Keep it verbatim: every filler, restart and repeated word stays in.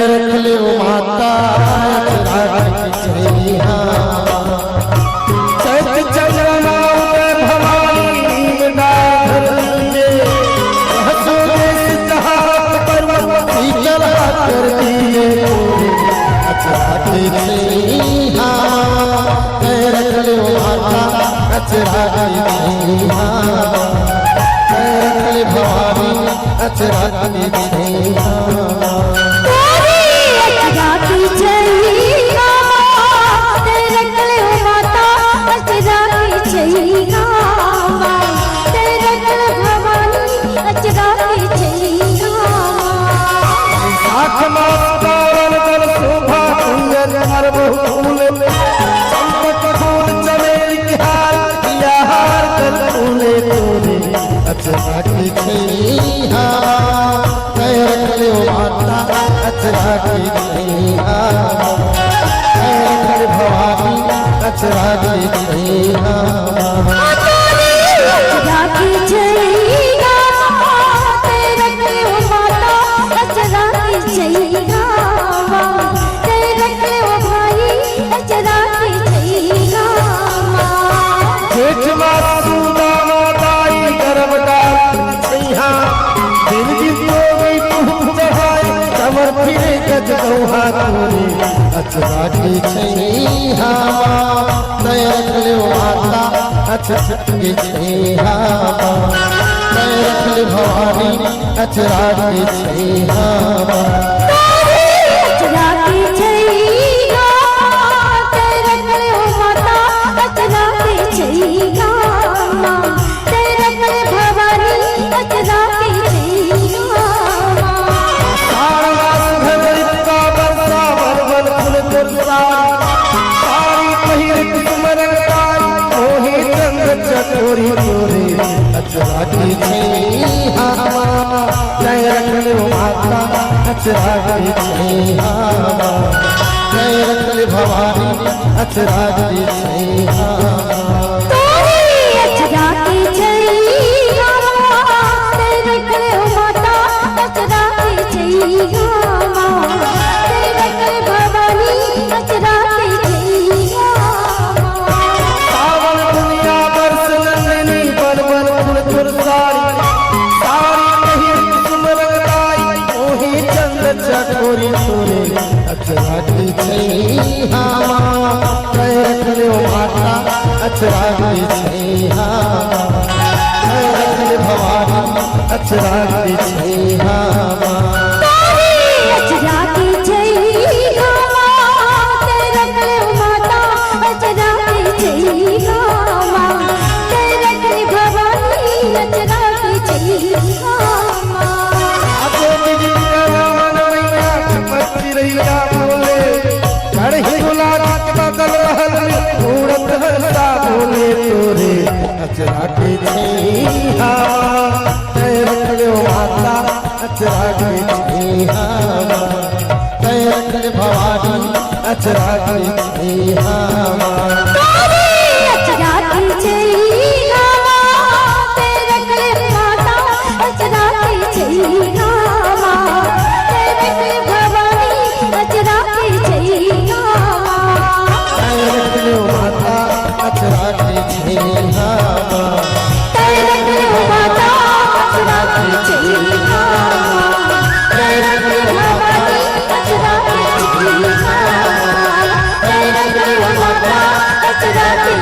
रख ले ओ माता, अचरा के छैया। चैत चंद्रमा उदय भवानी, नीम डार धर दीजे। हंसो देश जहां पर्वत शीतल कर दीजे। अचरा के छैया, रख ले ओ माता, अचरा के छैया। रख ले भवानी, अचरा के छैया। तोरे अचरा के छैया, तेरे रख ले ओ माता, अचरा के छैया। तेरे रख ले भवानी, अचरा के छैया। साथ माता रंगल शोभा कुंजन हर बहु फूल, चंपक फूल चमेली के हार, किया हार कर फूले तोरे। अचरा के छैया, तैं रख ले ओ माता, अचरा के छैया। तैं रख ले भवानी, अचरा के छैया। अचरा के छैया, तैं रख ले ओ माता, अचरा के छैया। तैं रख ले ओ भाई, अचरा के छैया। जेठ मास सुदामा दाई गर्भ डाल छैया, दिन दिन तो गई तू चढ़ाई, कमर फिरे गज गौहा तोरे। अचरा के छैया, तैं रख ले ओ माता, अचरा के छैया। तैं रख ले भवानी, अचरा के छैया। तोरे अचरा के छैया, तैं रख ले ओ माता, अचरा के छैया। तैं रख ले भवानी, अचरा के छैया। सारनाथ घगरिका बरसा बरबन फुल तुरसारी। साड़ी पहिर कुसुम रंगदारी, मोहे चंद चकोरी तोरे। अचरा के छैया, तैं रख ले ओ माता, अचरा के छैया। तैं रख ले भवानी, अचरा के छैया। तोरे अचरा के छैया, तैं रख ले ओ माता, अचरा के छैया। तैं रख ले भवानी, अचरा के छैया। सावन दुनिया बरस नंदिनी, बन बन फूल तुरसारी। साड़ी पहिर कुसुम रंगदाई, मोहे चंद चकोरी तोरे। अचरा के छैया, तैं रख ले ओ माता, अचरा के छैया। तैं रख ले भवानी, अचरा के छैया। तोरे अचरा के छैया, तैं रख ले ओ माता, अचरा के छैया। तैं रख ले भवानी, अचरा के छैया। अबो बिजली रावण मैया, चिरैया बोले, कड़ही गुलाब के बदल महल में उड़त हंसा बोले तोरे। अचरा के छैया, तैं रख ले ओ माता, अचरा के छैया। तैं रख ले भवानी, अचरा के छैया। तोरे अचरा के छैया, तैं रख ले माता, अचरा के छैया। तैं रख ले भवानी, अचरा के छैया। तैं रख ले ओ माता, अचरा के छैया। तैं रख ले ओ माता, अचरा के छैया। तैं रख ले ओ माता, अचरा के छैया। तैं रख ले ओ माता, अचरा के